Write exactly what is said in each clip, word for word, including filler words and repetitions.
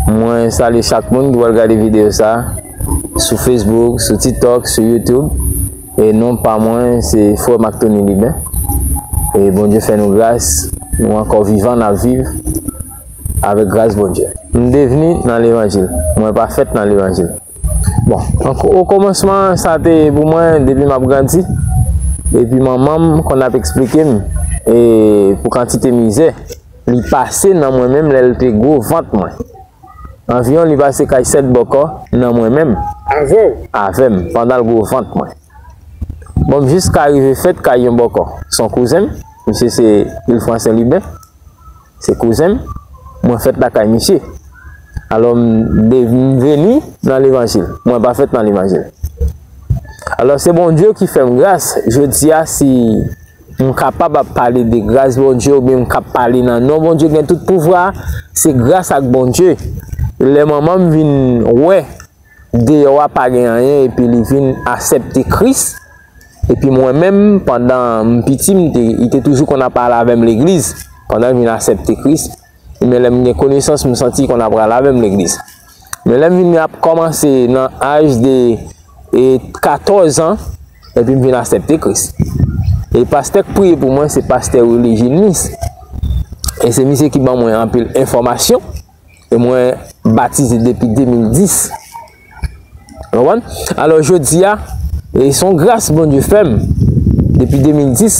Mwen salye chak moun ki pral gade videyo sa a sou Facebook, sou TikTok, sou YouTube. E non pa mwen, se frè Mactony Lubin. E Bondye fè nou gras, nou ankò vivan, n ap viv avèk gras Bondye. M te vini nan levanjil, mwen pa fèt nan levanjil. Bon, donk, o kòmansman, sa te pou mwen depi m ap grandi. Epi manman m konn ap eksplike m, e pou kantite mizè li pase nan mwen menm lè l te gwo vant mwen. Anviwon li pase kay sèt bòkò nan mwen menm. Avè w? Avè m, pandan l gwo vant mwen. Bon, m jis ka rive fèt kay yon bòkò. Se yon kouzen m, misye se Ilfran Sen Liben. Se kouzen m, mwen fèt lakay misye. Alò, m de- m vini nan levanjil. Mwen pa fèt nan levanjil. Alò, se Bondye ki fè m gras. Jodi a, si m kapab ap pale de gras Bondye oubyen m k ap pale nan non Bondye gen tout pouvwa, se gras ak Bondye. Lè manman m vin wè deyò a pa gen anyen epi li vin aksepte Kris. Epi mwen menm, pandan m piti, m te, li te toujou konn ap pale avè m legliz. Pandan l vin aksepte Kris, men lè m gen konesans, m santi l konn ap pale avè m legliz. Men lè m vin ap kòmanse nan aj de e, katòz an, epi m vin aksepte Kris. E pastè k priye pou mwen, se pastè Willy Gilnis. E se misye ki ban mwen anpil enfòmasyon. E mwen batize depi de mil dis. Ou konprann? Alò, jodi a, e se yon gras Bondye fè m. Depi de mil dis,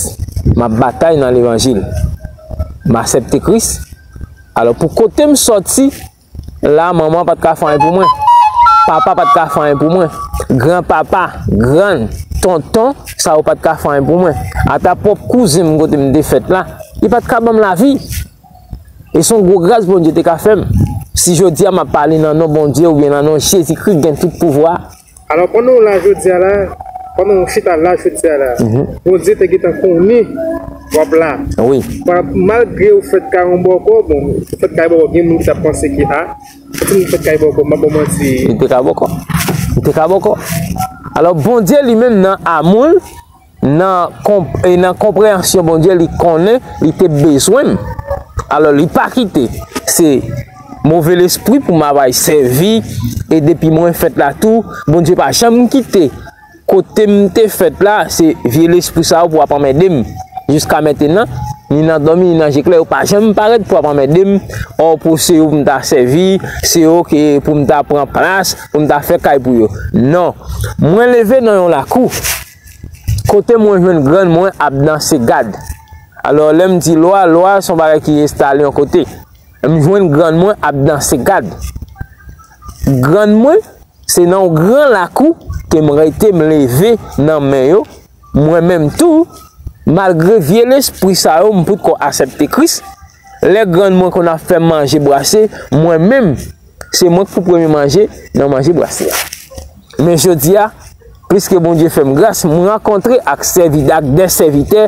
m ap batay nan levanjil. M aksepte Kris. Alò, pou kote m sòti, la, manman pa t ka fè anyen pou mwen. Papa pa t ka fè anyen pou mwen. Granpapa, grann, tonton, sa yo pa t ka fè anyen pou mwen. Ata pwòp kouzen m kote m te fèt la, li pa t ka ban m lavi. E se yon gwo gras Bondye te ka fè m. Si jodi a m ap pale nan non Bondye oubyen nan non Jezikri ki gen tout pouvwa. Alò, pandan w la jodi a la, pandan w chita la jodi a la, Bondye te gentan konnen w ap la. Wi. Pa- Malgre w fèt kay yon bòkò, bon, w fèt kay bòkò, gen moun ki t ap panse ke, a, si m fèt kay bòkò, m ap ba w manti. Li te ka bòkò. Li te ka bòkò. Alò, Bondye li menm nan amou l, nan konp- e nan konpreyansyon Bondye, li konnen li te bezwen m. Alò, li pa kite se move lespri pou m ap al sèvi, e depi mwen fèt la tou, Bondye pa janm kite kote m te fèt la, se vye lespri sa yo pou ap anmède m. Jiska mentenan, ni nan dòmi, ni nan je klè, yo pa janm parèt pou ap anmède m, ò, pou se yo pou m ta sèvi, se yo ke pou m ta pran plas, pou m ta fè kay pou yo. Non. Mwen leve nan yon lakou. Kote mwen jwenn grann mwen ap danse gad. Alò, lè m di lwa, lwa se yon bagay ki enstale yon kote. M jwenn grann mwen ap danse gad. Grann mwen, se nan yon gran lakou ke m rete, m leve nan men yo. Mwen menm tou, malgre vye lespri sa yo, m potko aksepte Kris. Lè grann mwen konn ap fè m manje brase, mwen menm, se mwen k pou premye manje nan manje brase a. Men jodi a, pliske Bondye fè m gras, m rankontre ak sèvi- ak de sèvitè,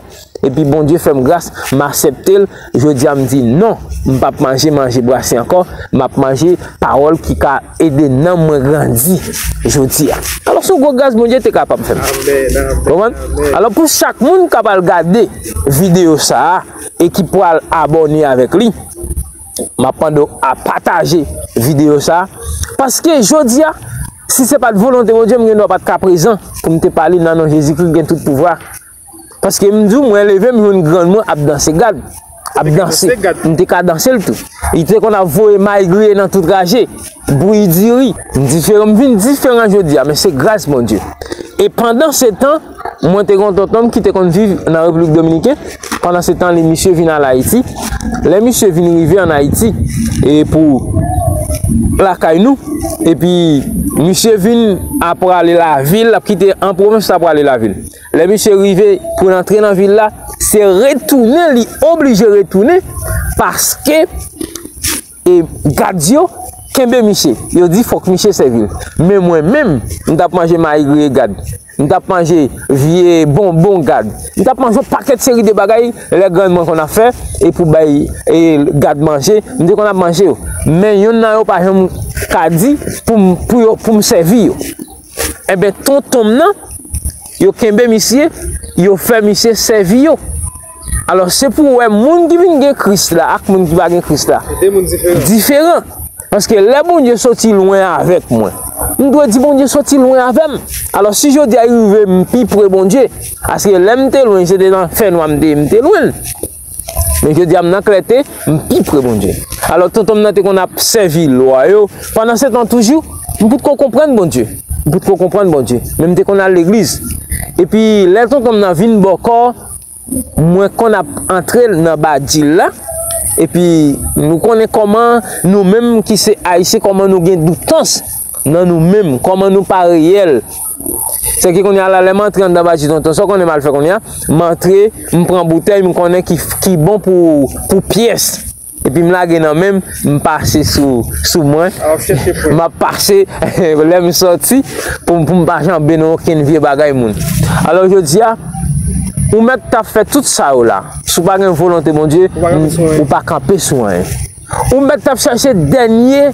epi Bondye fè m gras, m aksepte l. Jodi a, m di non, m p ap manje manje brase ankò, m ap manje pawòl ki ka ede nanm mwen grandi jodi a. Alò, se yon gwo gras Bondye te kapab fè m. Amèn, amèn, Konprann? Amèn. Alò, pou chak moun k ap al gade videyo sa a e ki pral abòne avèk li, m ap mande w a pataje videyo sa a. Paske jodi a, si se pa t volonte Bondye, m gen dwa pa t ka prezan pou m te pale nan non Jezikri ki gen tout pouvwa. Paske m di w, mwen leve, m jwenn grann mwen ap danse gad. Ap danse. M te ka danse l tou. Li te konn ap voye mayi griye nan tout raje. Bouyi diri. M diferan, m vin diferan jodi a, men se gras Bondye. E pandan se tan, mwen te gen yon tonton m ki te konn viv nan Repiblik Dominiken. Pandan se tan, li, misye vin al Ayiti. Lè misye vin rive ann Ayiti, e pou lakay nou, epi misye vin ap prale lavil, l ap kite an pwovens, l ap prale lavil. Lè misye rive pou l antre nan vil la, se retounen, li oblije retounen, paske, e, gad yo kenbe misye. Yo di fòk misye sèvi l. Men mwen menm, m t ap manje mayi griye gad. M t ap manje vye bonbon gad. M t ap manje yon pakèt seri de bagay lè grann mwen konn ap fè, e pou bay, e, gad manje, m te konn ap manje yo. Men yonn nan yo pa janm ka di pou m, pou yo, pou m sèvi yo. Enben, tonton m nan, yo kenbe misye, yo fè misye sèvi yo. Alò, se pou w wè moun ki vin gen Kris la ak moun ki pa gen Kris la. Se de moun diferan. Diferan. Paske lè Bondye soti lwen avèk mwen, m dwe di Bondye soti lwen avè m. Alò, si jodi a rive m pi pre Bondye, paske lè m te lwen, se te nan fènwa m te ye, m te lwen l. Men jodi a m nan klète, m pi pre Bondye. Alò, tonton m nan te konn ap sèvi lwa yo. Pandan se tan toujou, m potko konprann Bondye. M potko konprann Bondye. Men m te konn al legliz. Epi, lè tonton m nan vin bòkò, mwen konn ap antre nan badji l la. Epi, nou konnen kòman nou menm ki se Ayisyen, kòman nou gen doutans nan nou menm, kòman nou pa reyèl. Se ki kounye a la, lè m antre anndan badji tonton, sa w konnen m al fè kounye a? M antre, m pran boutèy, m konnen ki, ki bon pou, pou pyès. Epi m lage nan men m, m pase sou, sou mwen. M ap pase, lè m sòti, pou, pou m pa janbe nan okenn vye bagay moun. Alò, jodi a, ou mèt t ap fè tout sa yo la. Si w pa gen volonte Bondye, ou pa kanpe sou anyen. Ou mèt t ap chèche dènye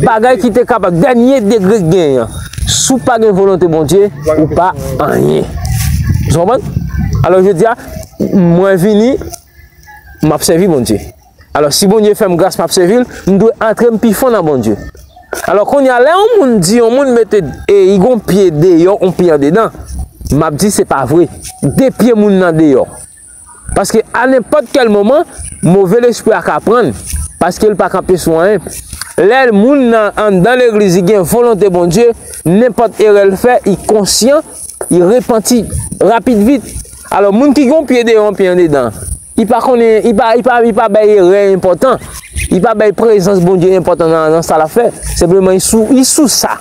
bagay ki te kapab, dènye degre k genyen an. Si w pa gen volonte Bondye, ou pa anyen. Ou konprann? Alò, jodi a, mwen vini, m ap sèvi Bondye. Alò, si Bondye fè m gras, m ap sèvi l, m dwe antre m pi fon nan Bondye. Alò, kounye a, lè yon moun di, yon moun mete, e, li gon pye deyò, yon pye andedan, m ap di se pa vre. De pye moun nan deyò. Paske a nenpòt kèl moman, move lespri a ka pran l, paske l pa kanpe sou anyen. Lè moun nan anndan legliz, li gen volonte Bondye, nenpòt erè l fè, li konsyan, li repanti rapid vit. Alò, moun ki gen yon pye deyò, yon pye andedan, li pa konnen, li pa, li pa, li pa bay erè enpòtan. Li pa bay prezans Bondye enpòtan nan, nan sa l ap fè. Senpleman, li sou, li sou sa.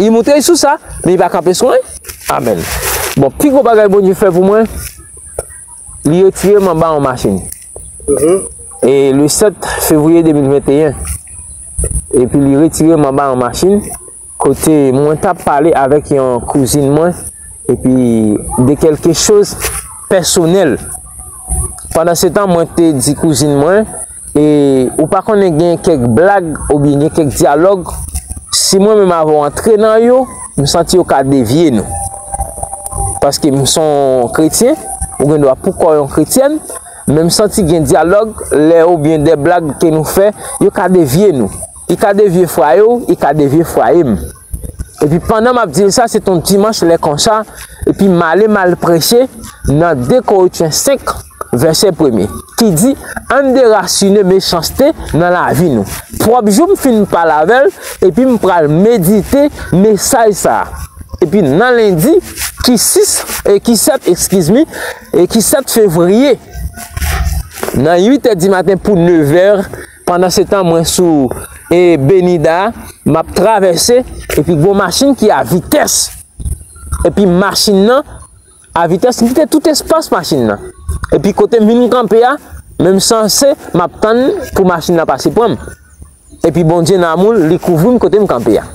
Li montre li sou sa, men li pa kanpe sou anyen. Amèn. Bon, pi gwo bagay Bondye fè pou mwen, li retire m anba yon machin. E le sèt fevriye de mil venteyen. Epi li retire m anba yon machin, kote mwen t ap pale avèk yon kouzin mwen, epi de kèlke choz pèsonèl. Pandan se tan, mwen te di kouzin mwen, e ou pa konnen gen kèk blag oubyen gen kèk dyalòg, si mwen menm avè w antre nan yo, m santi yo ka devye nou. Paske m se yon kretyen, ou gen dwa pou kò w yon kretyèn, men m santi gen dyalòg, lè oubyen de blag ke nou fè, yo ka devye nou. Li ka devye fwaye w, li ka devye fwaye m. Epi pandan m ap di l sa, se t on dimanch lè konsa, epi m ale m al preche nan de Korentyen senk, vèsè premye, ki di, ann derasinen mechanste nan lavi nou. Pwòp jou m fin pale avè l, epi m pral medite mesaj sa a. Epi nan lendi, ki sis, e ki sèt, excuse me, e ki sèt fevriye, nan uit è di maten pou nevè, pandan se tan mwen sou, e, Benida, m ap travèse, epi gon machin ki a vitès. Epi machin nan a vitès, m kite tout espas machin nan. Epi kote m vin kanpe a, menm sanse, m ap tann pou machin nan pase pran m. Epi Bondye nan amou l, li kouvri m kote m kanpe a.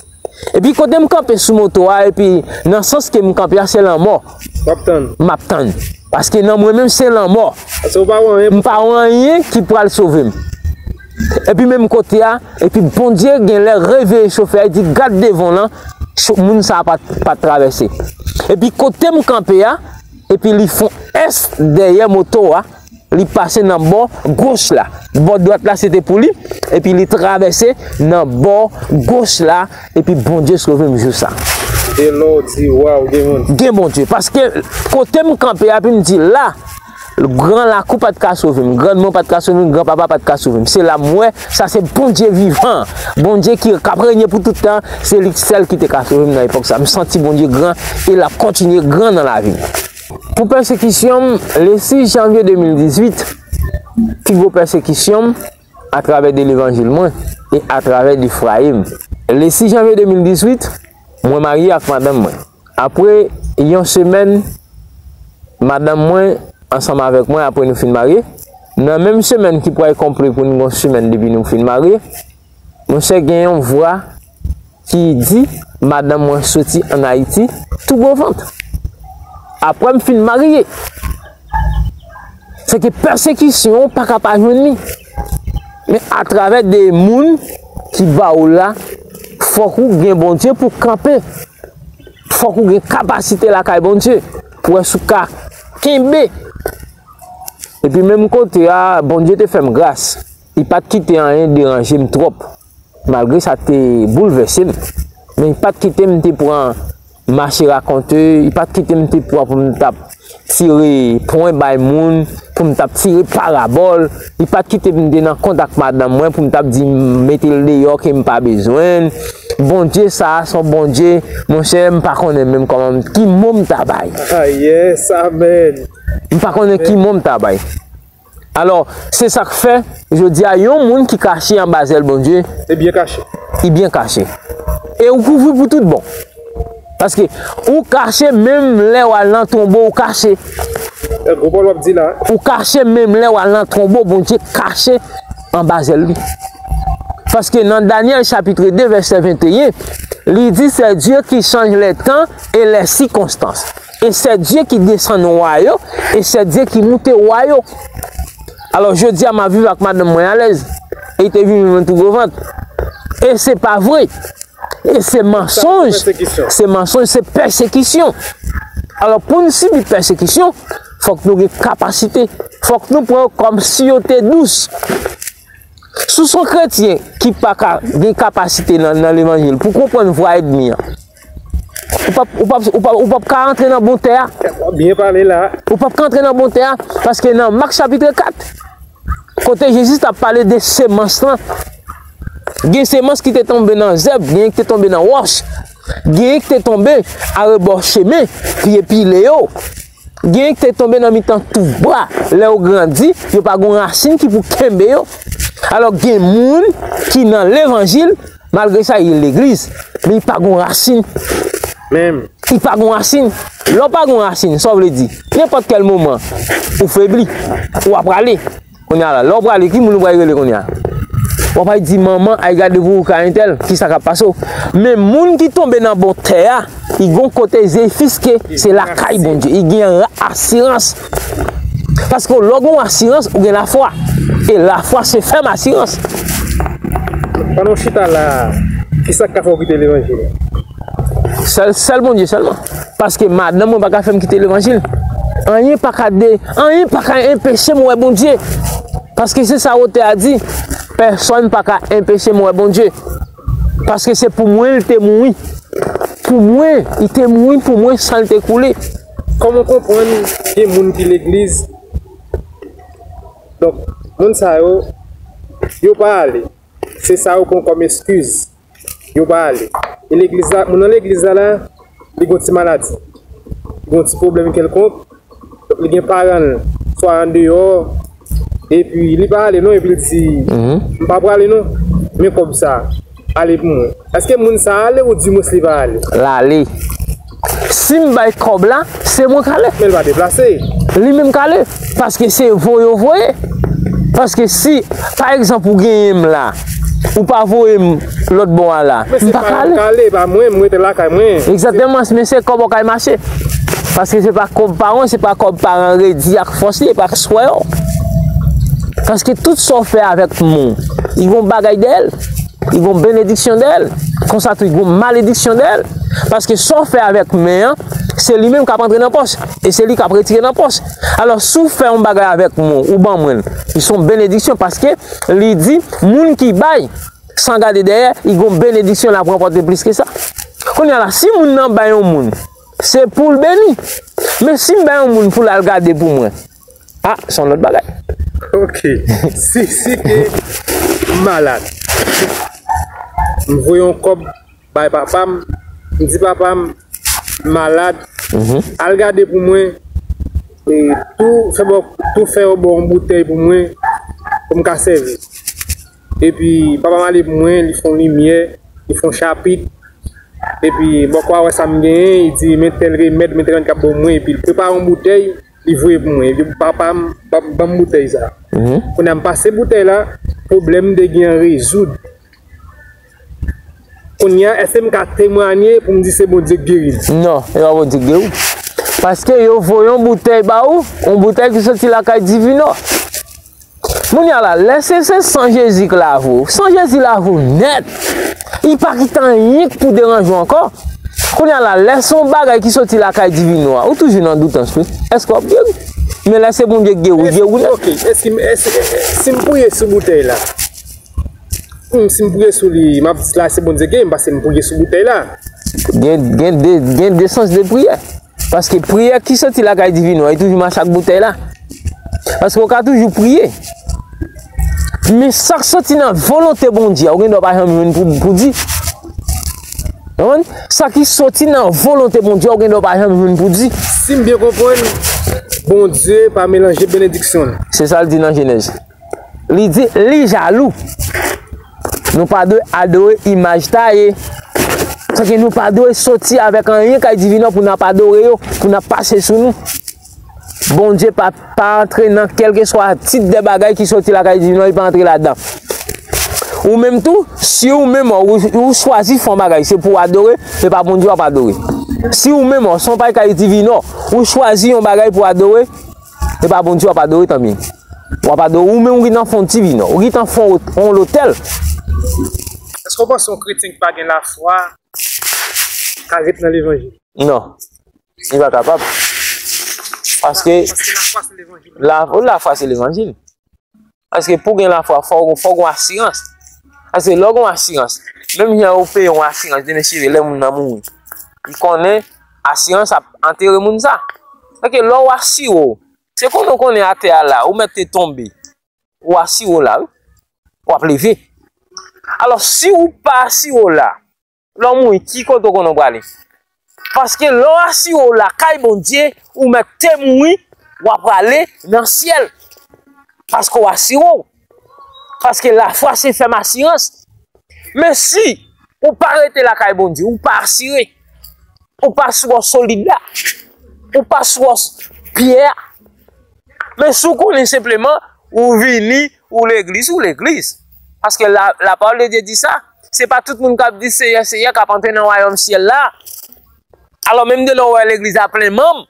Epi kote m kanpe sou moto a, epi nan sans ke m kanpe a, se lanmò. W ap tann. M ap tann. Paske nan mwen menm, se lanmò. Paske w pa wè anyen. M pa wè anyen ki pral sove m. Epi menm kote a, epi Bondye genlè reveye chofè a, li di, gad devan w lan, cho-, moun sa a pa, pa t travèse. Epi kote m kanpe a, epi li fè on S dèyè moto a, li pase nan bò goch la. Bò dwat la, se te pou li, epi li travèse nan bò goch la, epi Bondye sove m jou sa. E lè w di, waw, gen Bondye. Gen Bondye. Paske kote m kanpe a, epi m di, la, gran lakou pa t ka sove m, grann mwen pa t ka sove m, granpapa pa t ka sove m. Se la m wè, sa se Bondye vivan, Bondye ki, k ap renye pou tout tan, se li sèl ki te ka sove m nan epòk sa. M santi Bondye gran e l ap kontinye gran nan lavi m. Pou pèsekisyon m, le sis janvye de mil dizuit, pi gwo pèsekisyon m atravè de levanjil mwen e atravè de fwaye m. Le sis janvye de mil dizuit, mwen marye ak madanm mwen. Apre yon semèn, madanm mwen ansanm avèk mwen, apre nou fin marye, nan menm semèn ki pral konplete pou nou gon semèn depi nou fin marye, monchè, gen yon vwa ki di madanm mwen soti ann Ayiti tou gwo vant. Apre m fin marye. Se ke pèsekisyon w pa ka pa jwenn li. Men atravè de moun ki ba w la, fòk ou gen Bondye pou kanpe. Fòk ou gen kapasite lakay Bondye pou wè si w ka kenbe. Epi menm kote a, Bondye te fè m gras. Li pa t kite anyen deranje m twòp. malgre sa te boulvèse m, men li pa t kite m te pran mache rakonte, li pa t kite m te pran pou m t ap tire pwen bay moun, pou m t ap tire parabòl, li pa t kite m te nan kont ak madanm mwen pou m t ap di m mete l deyò ke m pa bezwen l. Bondye sa a se yon Bondye, monchè, m pa konnen menm kòman m, ki mo m ta bay. Ah, yes, amen. M pa konnen ki mo m ta bay. Alò, se sa k fè, jodi a, yon moun ki kache anba zèl Bondye, Li byen kache. li byen kache. E ou kouvri pou tout bon. Paske ou kache menm lè w al nan tonbo, ou kache. E gwo pawòl w ap di la. Ou kache menm lè w al nan tonbo, Bondye kache anba zèl li. Paske nan Danyèl chapit de vèsè venteyen, li di, c'est Dieu qui change les temps et les circonstances. Et c'est Dieu qui descend roi yo, et c'est Dieu qui monte roi yo. Alò, jodi a, m ap viv ak madanm mwen alèz. E li te vin jwenn mwen tou gwo vant. E se pa vre. E se mansonj. Pèsekisyon. Se mansonj, se pèsekisyon. Alò, pou n sibi pèsekisyon, fòk nou gen kapasite. Fòk nou pran yo kòm si yo te dous. Si w se yon kretyen ki pa ka gen kapasite nan, nan levanjil pou konprann vwa ènmi an, ou p ap, ou p ap, ou p ap, ou p ap ka antre nan bon tè a. W ap byen pale la. Ou p ap ka antre nan bon tè a, paske nan Mak chapit kat, kote Jezi t ap pale de semans lan, gen semans ki te tonbe nan zèb, gen ki te tonbe nan wòch, gen ki te tonbe arebò chemen, pye pile yo. Gen ki te tonbe nan mitan touf bwa. Lè yo grandi, yo pa gon rasin ki pou kenbe yo. Alò, gen moun ki nan levanjil, malgre sa, li legliz, men li pa gon rasin. Menm. Li pa gon rasin. Lè w pa gon rasin, sa w vle di? Nenpòt kèl moman, ou febli, ou ap prale. Kounye a la, lè w prale, ki moun ou pral rele kounye a? W ap al di manman, ay gade pou ou ka entèl, kisa k ap pase w? Men moun ki tonbe nan bon tè a, li gon kote zye fiske, se lakay Bondye. Li gen asirans. Paske lè w gen asirans, ou gen lafwa. E lafwa se fèm asirans. Pandan w chita la, kisa k ka fè w kite levanjil? Sèl, sèl Bondye sèlman. Paske madanm mwen pa ka fè m kite levanjil. Anyen pa ka de, anyen pa ka enpeche m wè Bondye. Paske se sa otè a di, pèsòn pa ka enpeche m wè Bondye. Paske se pou mwen li te mouri. Pou mwen, li te mouri pou mwen, san l te koule. Kòman w konprann gen moun ki legliz? Donk, moun sa yo, yo pa ale. Se sa yo pran kòm eskiz. Yo pa ale. E legliz la, moun nan legliz la la, li gon ti maladi. Li gon ti pwoblèm kèlkonk. Li gen paran l, swa andeyò. Epi li pa ale non, epi li di, m pa prale non. Men kòb sa, ale pou mwen. Èske moun sa ale ou di mwens li pa ale? L ale. Si m bay kòb la, se mwen k ale. Men l pa deplase. Li menm k ale. Paske se voye w voye. Paske si, pa egzanp, ou genyen m la, ou pa voye m lòt bò a la, m pa ka ale. Men se pa mwen k ale, pa mwen, m rete lakay mwen. Egzakteman, men se kòb ou kay mache. Paske se pa kòb paran, se pa kòb paran redi ak fòs li, e pa swè w. Paske tout sa w fè avèk men w, li gon bagay dèyè l. Li gon benediksyon dèyè l. Konsa tou, li gon malediksyon dèyè l. Paske sa w fè avèk men an, se li menm k ap antre nan pòch. E se li k ap retire nan pòch. Alò, si w fè yon bagay avèk men w, ou ban mwen l, li se yon benediksyon paske li di, moun ki bay, san gade dèyè, li gon benediksyon, l ap ranpòte plis ke sa. Kounye a la, si moun nan bay yon moun, se pou l beni. Men si m bay yon moun pou l al gade pou mwen, ah, se yon lòt bagay. Ok. Si, si ke m malad, m voye yon kòb bay papa m, m di papa m, m malad, al gade pou mwen, e tou fè bò, tou fè yon bò yon boutèy pou mwen, pou m ka sèvi. Epi papa m ale pou mwen, li fè yon limyè, li fè yon chapit. Epi bòkò a wè sa m genyen, li di men tèl remèd, men tèl remèd k ap bon mwen, epi l prepare yon boutèy, li voye pou mwen. Epi papa m, ban m, ban m boutèy sa. Kounye a m pase boutèy la, pwoblèm m te gen an rezoud. Kounye a, èske m ka temwanye pou m di se Bondye k geri m? Non, e pa Bondye k geri w. Paske yo voye yon boutèy ba ou, yon boutèy ki soti lakay Divinò. Kounye a la, lè se, se san Jezi k lave w, san Jezi lave w nèt. Li pa kite anyen k pou deranje w ankò. Kounye a la, lè se yon bagay ki soti lakay Divinò a, ou toujou nan doutans wi. Èske w ap geri? Men lè se Bondye k geri w, li geri w nèt. Ok, èske, èske, si m priye sou boutèy la, Hmm, si m priye sou li, m ap di la se Bondye gen, m pase m priye sou boutèy la. Gen, gen de, gen de sans de priyè. Paske priyè ki soti lakay divinò, li toujou mache ak boutèy la. Paske w ka toujou priye. Men sa k soti nan volonte Bondye a, ou gen dwa pa janm jwenn pou, pou di. Konprann? Sa ki soti nan volonte Bondye a, ou gen dwa pa janm jwenn pou di. Si m byen konprann, Bondye pa melanje benediksyon l. Se sa l di nan Jenèz. Li di, li jalou. Nou pa dwe adore imaj taye. Sa ke nou pa dwe soti avèk anyen kay divinò pou n ap adore yo, pou n ap pase sou nou. Bondye pa, pa antre nan kèlkeswa tit de bagay ki soti lakay divinò, li pa antre ladan. Ou menm tou, si ou menm ou, ou chwazi fè yon bagay, se pou w adore, se pa Bondye w ap adore. Si ou menm se yon bagay kay divinò, ou chwazi yon bagay pou adore, se pa Bondye w ap adore, tanmi. W ap adore ou menm, ou gentan fè yon divinò, ou gentan fè yon, yon lotèl. Èske w panse yon kretyen ki pa gen lafwa ka ret nan levanjil? Non. Li pa kapab. Paske Paske lafwa se levanjil. La, lafwa se levanjil. Paske pou gen lafwa, fò, fò gen asirans. Paske lè w gen asirans, menm jan yo peye yon asirans, demen si lè moun nan mouri, li konnen asirans ap antere moun sa. Paske lè w asire w, se konnen w konnen atè a la, ou mèt te tonbe. Ou asire w la, wi. W ap leve. Alò, si ou pa asire w la, lè w mouri, ki kote w konnen w prale? Paske lè w asire w lakay Bondye, ou mèt te mouri, w ap prale nan syèl. Paske w asire w. Paske lafwa se fèm asirans. Men si ou pa rete lakay Bondye, ou pa asire, ou pa sou wòch solid la, ou pa sou wòch pyè a, men si w konnen senpleman, ou vini, ou legliz, ou legliz. Paske la, la parole de Dieu di sa, se pa tout moun k ap di Seyè, Seyè k ap antre nan wayòm syèl la. Alò, menm de lè w wè legliz la plen manm,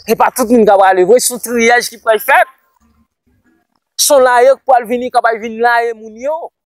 se pa tout moun k ap prale vre, se yon triyaj ki pral fèt. Se yon laye k pral vini, k ap al vin laye moun yo.